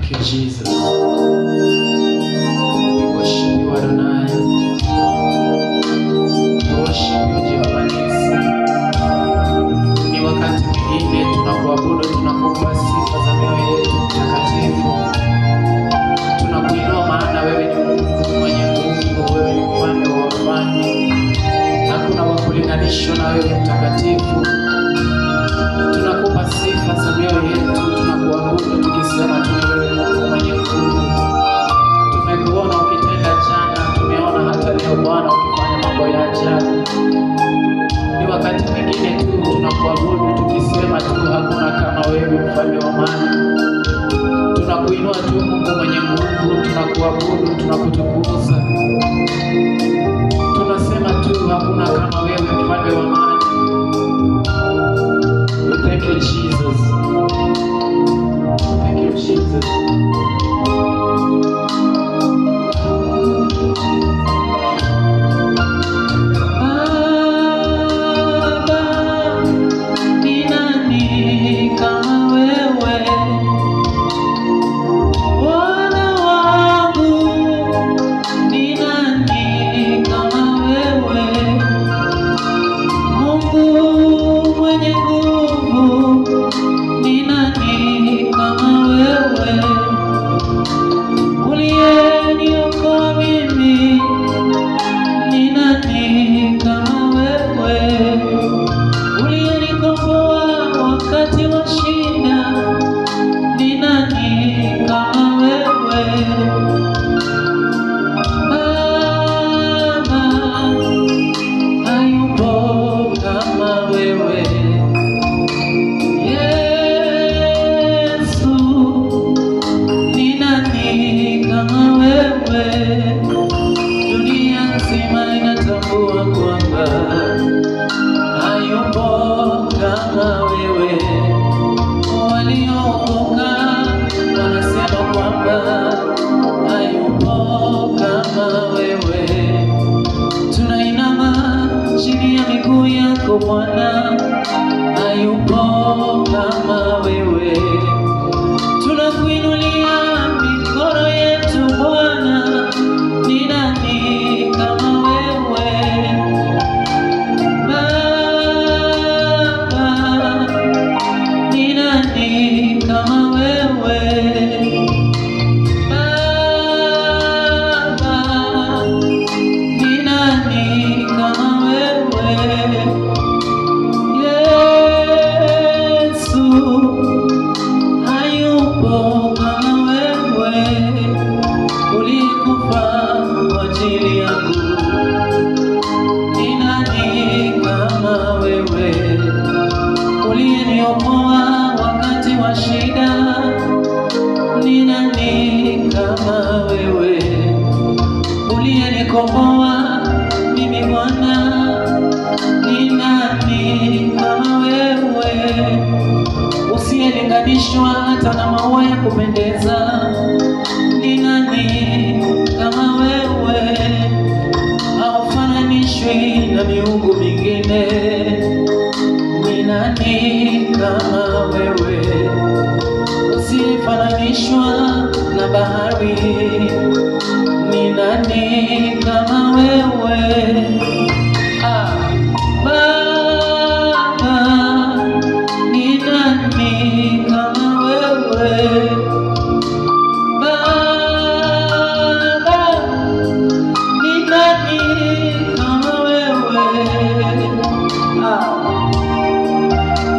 Thank you, Jesus. We worship you, Adonai. We worship you, Jehovah Nisi. Ni wakati mwingine tunakuabudu, tunakupa sifa za mioyo yetu mtakatifu. Tunakuinua maana wewe ni Mungu mwenye nguvu, wewe ni mfalme wa wafalme. Hakuna wa kulinganishwa na wewe mtakatifu. Tunakupa sifa za mioyo yetu, tunakuabudu tukisema tu ni wewe Mungu mwenye nguvu. Tumekuona ukitenda jana, tumeona hata leo Bwana ukifanya mambo ya ajabu. Ni wakati mwingine tu tunakuabudu tukisema tu hakuna kama wewe, mfalme wa amani. Tunakuinua tu Mungu mwenye nguvu, tunakuabudu, tunakutukuza. Tunasema tu hakuna kama wewe, mfalme wa amani. We thank you, Jesus. Thank you, Jesus. Baba, ni nani kama wewe? Bwana wangu, ni nani kama wewe? Mungu mwenye nguvu, ni nani kama wewe? Uliyeniokoa mimi, ni nani kama wewe? Uliyenikomboa wakati wa shida, ni nani kama wewe? Baba, hayupo kama wewe. Yesu, ni nani kama wewe? Dunia nzima inatambua kwamba hayupo kama wewe. Waliookoka wanasema kwamba hayupo kama wewe. Tunainama chini ya miguu yako Bwana, hayupo kama wewe. Tunakuinulia mikono yetu Bwana, ni nani kama wewe? Baba, ni nani kama wewe? Baba, ni nani kama wewe? Yesu, hayupo kama wewe, ulikufa kwa ajili yangu. Ni nani kama wewe, uliyeniokoa wakati wa shida? Ni nani kama wewe, uliyenikomboa mimi Bwana? Ni nani kama wewe, usiyelinganishwa hata na maua ya kupendeza? Ni nani kama wewe, haufananishwi na miungu mingine? Ni nani kama wewe, usiyefananishwa na bahari? Ni nani kama wewe? Ah, Baba, ni nani kama wewe? Baba, ni nani kama wewe? Ah,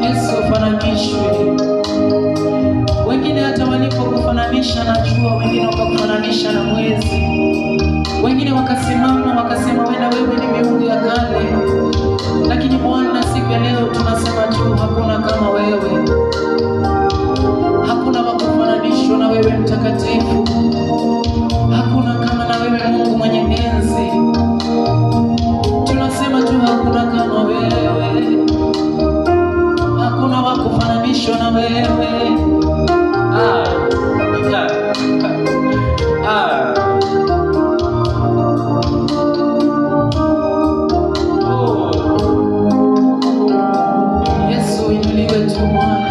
Yesu fananishwe. Wengine hata walipokufananisha na jua, wengine wakakufananisha na mwezi, wengine wakasimama wakasema wenda wewe ni miungu ya kale, lakini Bwana, siku ya leo tunasema tu hakuna kama wewe, hakuna wa kufananishwa na wewe mtakatifu, hakuna kama na wewe Mungu mwenye enzi. Tunasema tu hakuna kama wewe, hakuna wa kufananishwa na wewe. Ah, ah. Oh. Yesu inuliwe tu Bwana.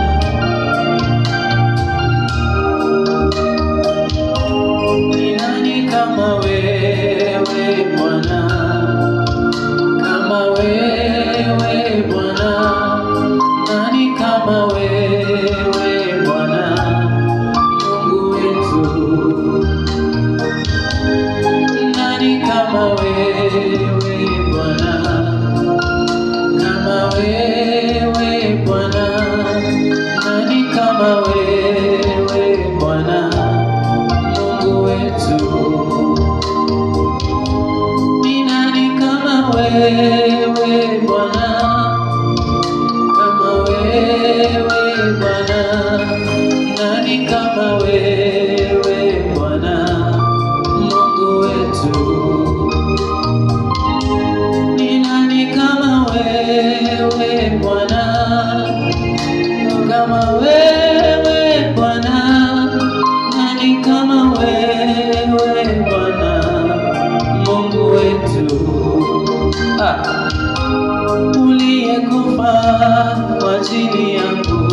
Wewe Bwana, nani kama wewe Bwana Mungu wetu, uliyekufa kwa ajili yangu,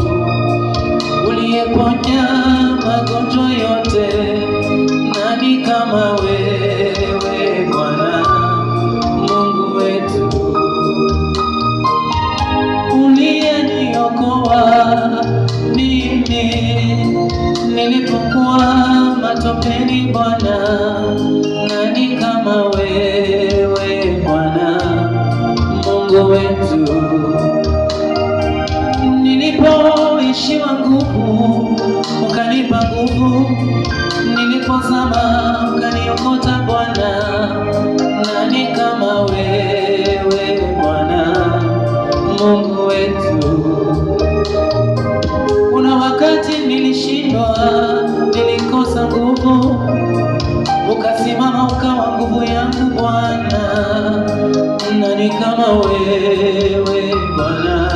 uliyeponya magonjwa yote, nani kama wewe Bwana Mungu wetu, uliyeniokoa mimi nilipokuwa matopeni Bwana, nani kama wewe Bwana Mungu wetu? Nilipoishiwa nguvu ukanipa nguvu, nilipozama ukaniokota Bwana, nani kama wewe Bwana Mungu wetu? Kuna wakati nilishindwa, nilikosa nguvu, ukasimama ukawa nguvu yangu Bwana, nani kama wewe Bwana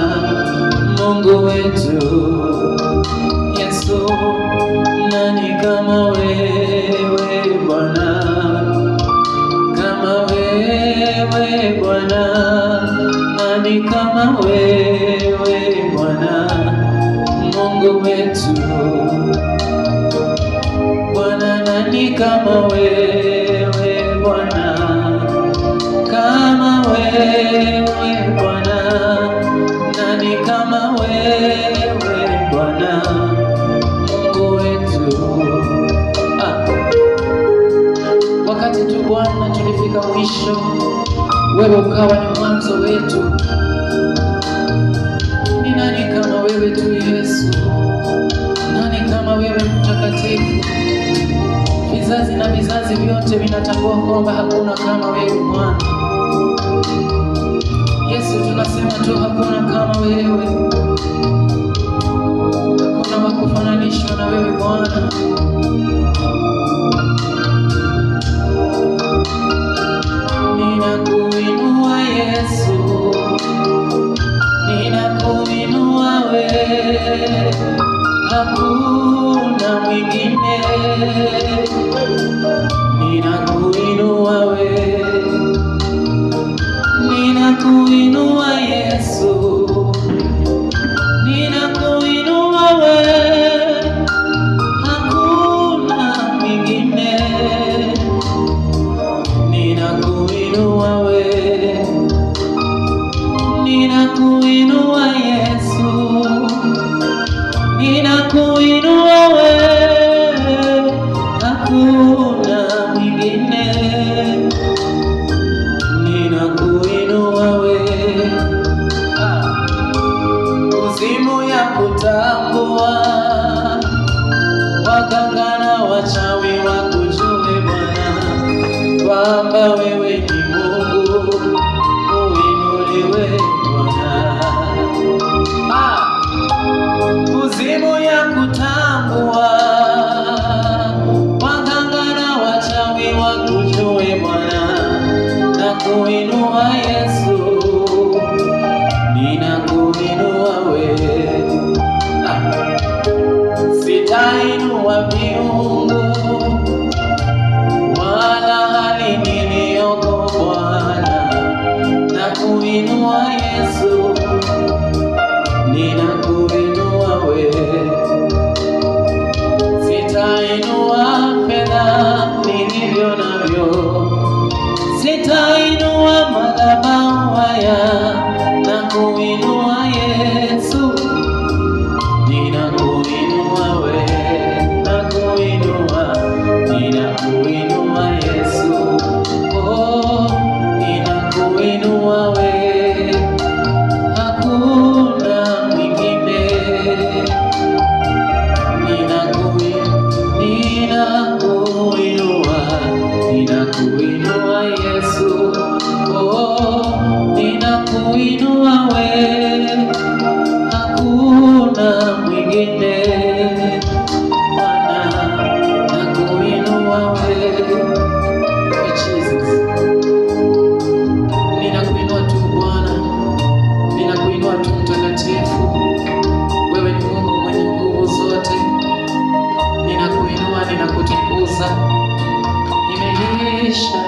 Mungu wetu? Yesu, nani kama wewe Bwana? Kama wewe Bwana, nani kama wewe Bwana Mungu wetu? Bwana, nani kama wewe Bwana? Kama wewe Bwana, nani kama wewe Bwana Mungu wetu? Wakati tu Bwana tulifika mwisho, wewe ukawa ni mwanzo wetu. Ni nani kama wewe tu Yesu? Nani kama wewe Mtakatifu? Vizazi na vizazi vyote vinatambua kwamba hakuna kama wewe Bwana. Yesu, tunasema tu hakuna kama wewe, hakuna wa kufananishwa na wewe Bwana. Ninakuinua Yesu, ninakuinua wewe, hakuna mwingine. Ninakuinua wewe, ninakuinua Yesu, ninakuinua wewe, hakuna mwingine. Ninakuinua wewe, ninakuinua Yesu, ninakuinua wewe, hakuna mwingine. Ninakuinua wewe, kuzimu yakutambua, waganga na wachawi wakujue Bwana, kwamba wewe ni Mungu, uinuliwe Bwana. Kuzimu yakutambua, waganga na wachawi wakujue Bwana, nakuinua Yesu, ninakuinua wewe. Sitainua miungu wala hali niliyo Imeisha,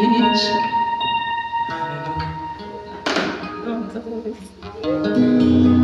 imeisha. Haleluya.